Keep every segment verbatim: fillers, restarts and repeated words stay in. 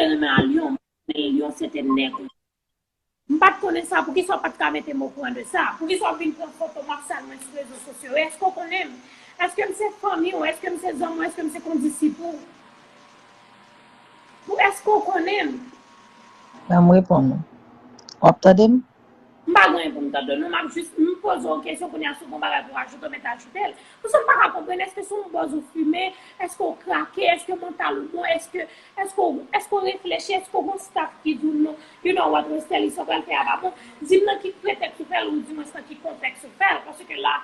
renmen a Lyon, men Lyon se te nèg ou. M pa t konnen sa, poukisa w pa t ka mete m okouran de sa? Poukisa w vin pran foto m ap sal mwen sou rezo sosyo yo? Èske w konnen m? Èske m se fanmi w? Èske m se zanmi w? Èske m se kondisip ou? Pou èske w konnen m? Ban m reponn ou. W ap tande m? M pa gen anyen pou m tande w non, m ap jis, m poze w kesyon kounye a, si w gen yon bagay pou w ajoute, w mèt ajoute l. Paske m pa ka konprann, èske se yon bòz ou fimen, èske w krake, èske mantal ou bon, èske, èske w, èske w reflechi, èske w gen yon staff ki di w non, you know what, Westerlie, sa w pral fè a pa bon. Di m nan ki pretèks ou fè l, ou di mwen nan ki kontèks ou fè l, paske la,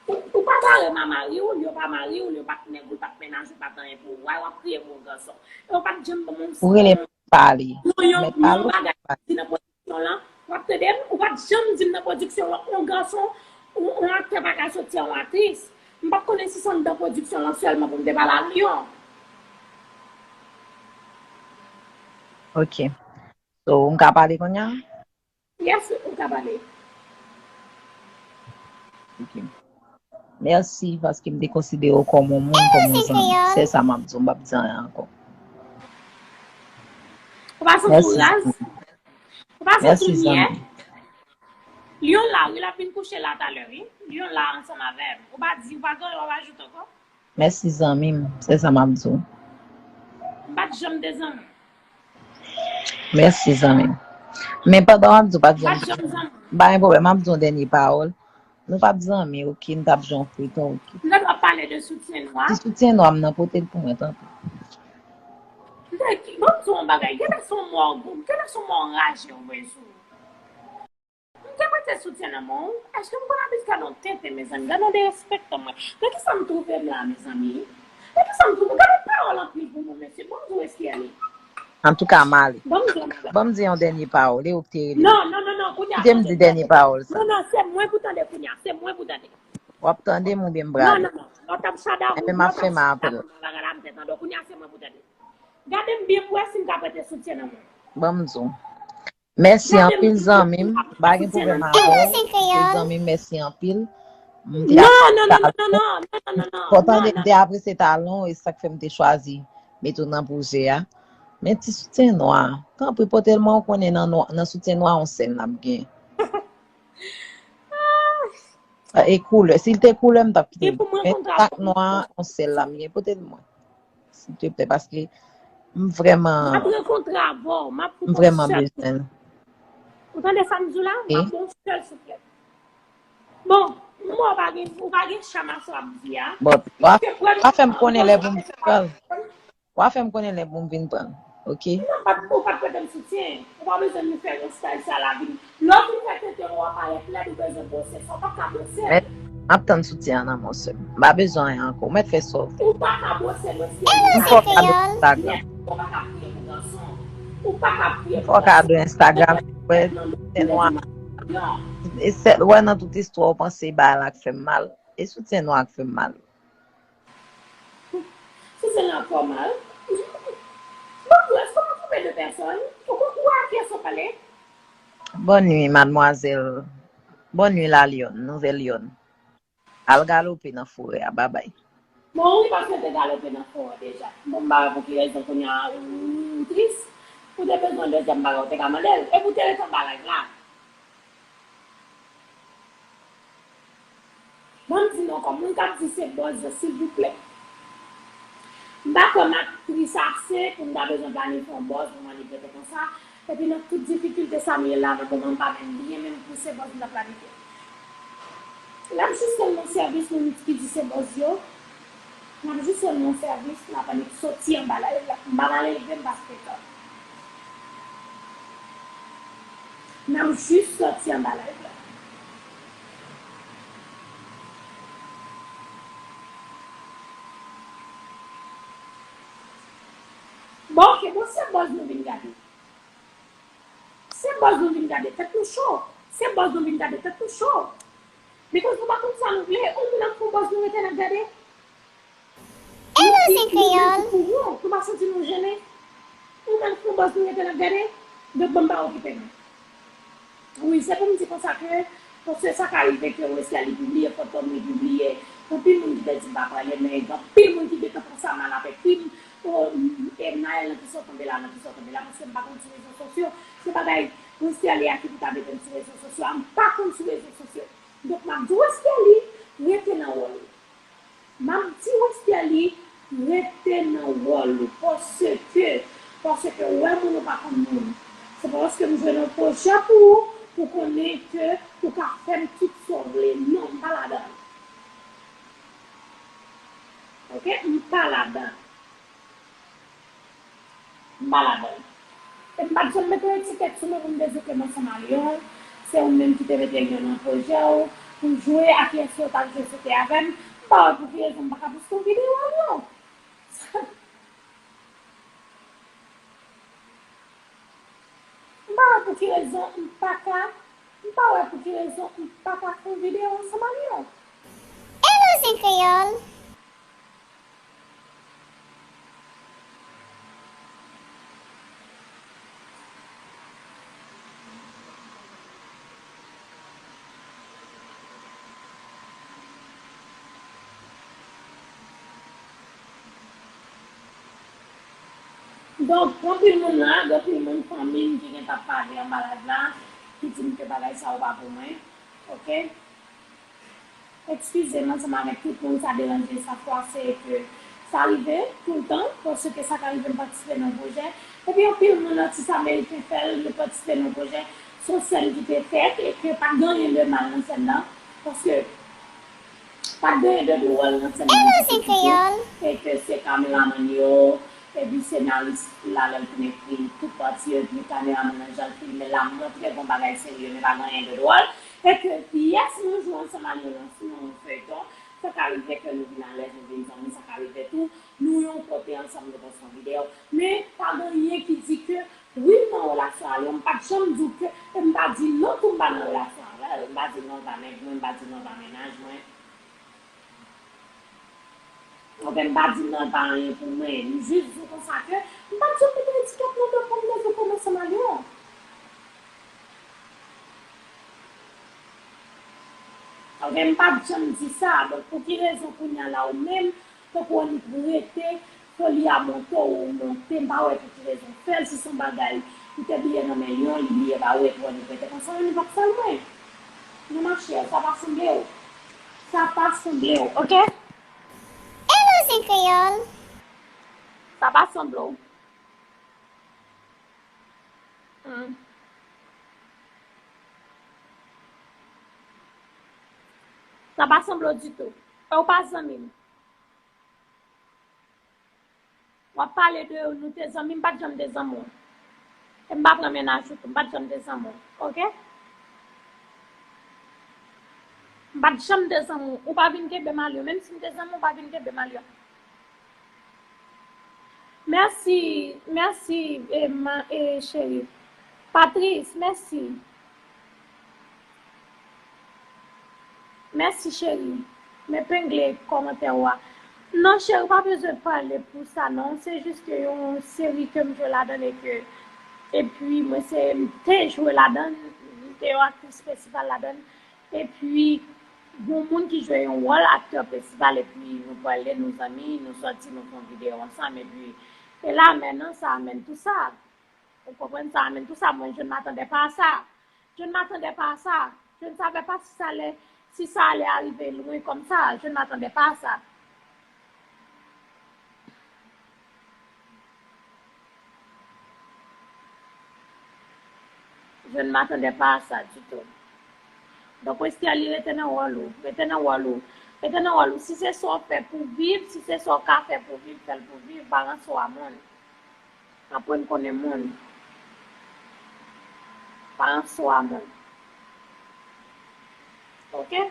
ou, ou pa bare m a mari w, li pa mari w, li pa t nèg ou, li pa t mennaj ou, li pa t anyen pou ou, why w ap kriye pou yon gason? E w pa t janm ban m yon Ou rele m pale. Yon, yon, yon bagay di nan pwodiksyon lan, w ap tande m? Ou pa t janm di m nan pwodiksyon lan, yon gason, yon, yon aktè pa ka soti a yon aktris. M pa t konnen si se anndan pwodiksyon lan sèlman pou m te pale a Lyon. Ok. So, m ka pale kounye a? Yes, ou ka pale. Ok. Mèsi paske m te konsidere w kòm yon moun, kòm yon zanmi. Se sa m ap di w, m p ap di anyen ankò. Ou pa santi w raz? Ou pa santi w nyè? Lyon la, wi, l ap vin kouche la talè, wi. Lyon la ansanm avè m. Ou pa di, ou pa gen anyen w ap ajoute ankò? Mèsi zanmi m, se sa m ap di w. M pa t janm te zanmi w. Mèsi zanmi m. Men pandan w ap di w pa t janm zanmi m, pa gen pwoblèm, m ap di yon dènye pawòl. Nou pa t zanmi, ok, m t ap jan w fè tou, ok. M ta dwe pale de soutyen nwa. Ti soutyen nwa m nan, pote l pou mwen, tanpri. M ta, ban m di w yon bagay, genlè se yon mò, genlè se yon mò anraje w voye sou. M te prete soutyen nan men w. Èske m konn abitye gade yon tenten, mezanmi? Gade yon derespektan mwen. Nan kisa m twouve m la, mezanmi? Nan kisa m twouve m? Gade pawòl anpil pou mwen, mesye. Bon, m di w eski ale. Antouka, m ale. Bon, m di w bagay. Bon, m di yon dènye pawòl. E ou ki te rele m? Non, non, non, non, kounye a, kite m di dènye pawòl sa. Non, non, se mwen pou tande kounye a. Se mwen pou tande. W ap tande m oubyen m prale? Non, non, non. Lè w t ap chada, lè w t ap chada, m pa ka tande. Kounye a, se mwen pou tande. Gade m byen pou wè si m ka prete soutyen nan men w. Ban m di w. Mèsi anpil, zanmi m. M pa gen pwoblèm avè w. Zanmi m, mèsi anpil. M te apresye talon. Fò tande, m te apresye talon w, e sa k fè m te chwazi mete w nan pwojè a. Men ti soutyen nwa, tanpri pote l mwen, ou konnen nan nwa, nan soutyen nwa, yon sèl n ap gen. E koulè, si l te koulè, m t ap kite l. Men sak nwa, yon sèl la m gen, pote l mwen. Silteplè, paske m vrèman, m vrèman bezwen l. Ou tande sa m di w la? M ap ba w sèl souplèt. Bon, m wè w pa gen, ou pa gen chama sa w ap di a. Bon, w a, w a fè m konnen lè pou m pran l. W a fè m konnen lè pou m vin pran l, ok? Non, ou pa t, ou pa t prete m soutyen. Ou pa bezwen vin fè yon style sa la vin. Lè w fin fè tenten w, w ap parèt lèd, ou bezwen bwose sa, w pa ka bwose l. Men, m ap tann soutyen an nan men w, sè m. M pa bezwen anyen ankò. Ou mèt fè sa w vle. Ou pa ka bwose mwen, sè m. M fè w kado Instagram. Ou pa ka priye pou gason. Ou pa ka priye pou gason. M fè w kado Instagram, wè, soutyen nwa. E sèl, wè, nan tout istwa, w panse bagay la k fè m mal. E soutyen nwa k fè m mal. Si se nan fòmal. Bon, èske w ap twouve de pèsòn? Ou, ou, ou a kiyès w ap pale? Bonn nwi, madmwazèl. Bonn nwi, la Lyòn, Nouvèl Lyòn. Al galope nan forè a, babay. Bon, wi, paske w te galope nan forè deja. Bon, m pa wè pou ki rezon kounye a ou, ou tris. Ou te bezwen dezyèm bagay, ou te ka mande l. Epi w te ret anba live la. Ban m di nou ankò, moun k ap di se bòz yo, silvouplè. M pa kwè m aktris ase pou m ta bezwen planifye yon bòz pou m annik rete konsa. Epi nan tout difikilte sa m ye la, nan moman m pa menm byen menm pou se bòz m ta planifye. N ap jis rann nou sèvis, moun ki di se bòz yo. N ap jis rann nou sèvis, n ap annik soti anba live la. M pa pral elve m pa spetòl. N ap jis soti anba live la. Bon, ok, bon, se bòz nou vin gade. Se bòz nou vin gade, tèt nou cho. Se bòz nou vin gade, tèt nou cho. Because nou pa konn sa nou vle, yon moun ap fè yon bòz nou rete n ap gade. Hello, se Kreyòl. Nou pa santi nou jennen. Yon moun ap fè yon bòz nou rete n ap gade. Donk, ban m pa okipe nou. Wi, se pou m di konsa ke, paske sa ka rive ke Westerlie pibliye foto m, li pibliye. Gen anpil moun ki te di m pa pale, men gen anpil moun ki gentan pran sa mal avèk li. O, e Naël nan ki sot tonbe la, nan ki sot tonbe la, paske m pa konn sou rezo sosyo. Se bagay Westerlie a ki pou ta mete m sou rezo sosyo a, m pa konn sou rezo sosyo. Donk, m ap di Westerlie, rete nan wòl ou. M ap di Westerlie, rete nan wòl ou, paske, paske ou wè moun ou pa konn moun. Se pa paske m jwe nan pwojè pou ou, pou konnen ke ou ka fè m tout sa w vle. Non, m pa ladan. Oke? M pa ladan. M pa ladan. E m pa t janm mete yon etikèt sou mwen pou m te di ke m ansanm a Lion. Se ou menm ki te mete Lion nan pwojè w, pou jwe ak yès yo t ap jwe, se te avè m. M pa wè pou ki rezon m pa ka poste yon videyo a Lion. M pa wè pou ki rezon m pa ka, m pa wè pou ki rezon m pa ka fè yon videyo ansanm a Lion. Hello, Zen Kreyòl! Donk, gen anpil moun la, gen anpil moun fanmi m ki gen t ap pale anba live la, ki di m ke bagay sa yo pa pou mwen. Oke? Eskize m ansanm avèk tout moun sa deranje, sa fwase, e ke sa rive toultan, paske sa ka rive m patisipe nan pwojè. Epi anpil moun, atis ameriken fè l, yo patisipe nan pwojè. Se yon sèn ki te fèt e ke pa t gen anyen de mal nan sèn nan, paske pa t gen anyen de dwòl nan sèn nan ditou, ditou. E ke se kameramann yo, epi senaris la, lè l fin ekri tout pati yo, epi kameramann nan jan l filme l la montre gon bagay serye, men pa gen anyen de dwòl. E ke pyès nou jwe ansanm a nou nan, nan yon feyton, sa ka rive ke nou vin alèz, nou vin zanmi, sa ka rive tou, nou yon kote ansanm, nou poste yon videyo. Men, pa gen anyen ki di ke, wi, m nan relasyon a Lion, m pa t janm di w ke, e m pa di non tou, m pa nan relasyon avè l, m pa di non, l pa nèg mwen, m pa di non, l pa mennaj mwen. Oke, m pa di non, l pa anyen pou mwen. M jis di w konsa ke m pa t janm mete etikèt nan do pou m te di w ke m ansanm a Lion. Oke, m pa t janm di sa. Donk, pou ki rezon kounye a la ou menm, tankou annik rete, foli a monte, ou monte, m pa wè pou ki rezon fè l, si se yon bagay, li te bliye nan men Lion, li bliye ba ou, epi annik rete konsa, annik ap fè l mwen. Non, ma chère, sa pa sanble w. Sa pa sanble w, oke? Hello, Zen Kreyòl! Sa pa sanble w. Hmm. Sa pa sanble w ditou. E w pa zanmi m. W ap pale de nou te zanmi, m pa t janm te zanmi w. E m pa pran mennaj ou tou, m pa t janm te zanmi w. Oke? M pa t janm te zanmi w. Ou pa vin kenbe m a Lion. Menm si m te zanmi w, ou pa vin kenbe m a Lion. Mèsi, mèsi, e, ma, e, cheri. Patris, mèsi. Mèsi, cheri. M epengle kòmantè ou a. Non, cheri, ou pa bezwen pale pou sa, non. Se jis ke yon seri ke m jwe ladan l e ke, epi mwen se, m te jwe ladan l, m te yon aktris prensipal ladan l. Epi, gon moun ki jwe yon wòl aktè prensipal, epi nou pale, nou zanmi, nou sòti, nou fè yon videyo ansanm, epi, e la, men non, ça amène tout ça. Ou konprann, ça amène tout ça, moi, je ne m'attendais pas à ça. Je ne m'attendais pas à ça. Je ne savais pas si ça allait, si ça allait arriver loin comme ça. Je ne m'attendais pas à ça. Je ne m'attendais pas à ça du tout. Donk, Westerlie, rete nan wòl ou. Rete nan wòl ou. Rete nan wòl ou. Si se sa w fè pou viv, si se sa w ka fè pou viv, fè l pou viv. Pa ranse w a moun. Aprann konnen moun. Pa ranse w a moun. Oke?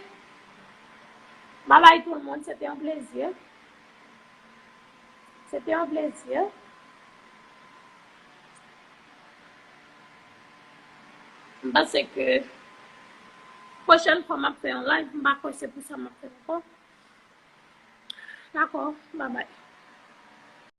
Bye bye tout le monde, c'était un plaisir. C'était un plaisir. M panse ke pwochèn fwa m ap fè yon live, m pa kwè se pou sa m ap fè ankò. Dakò, bye bye.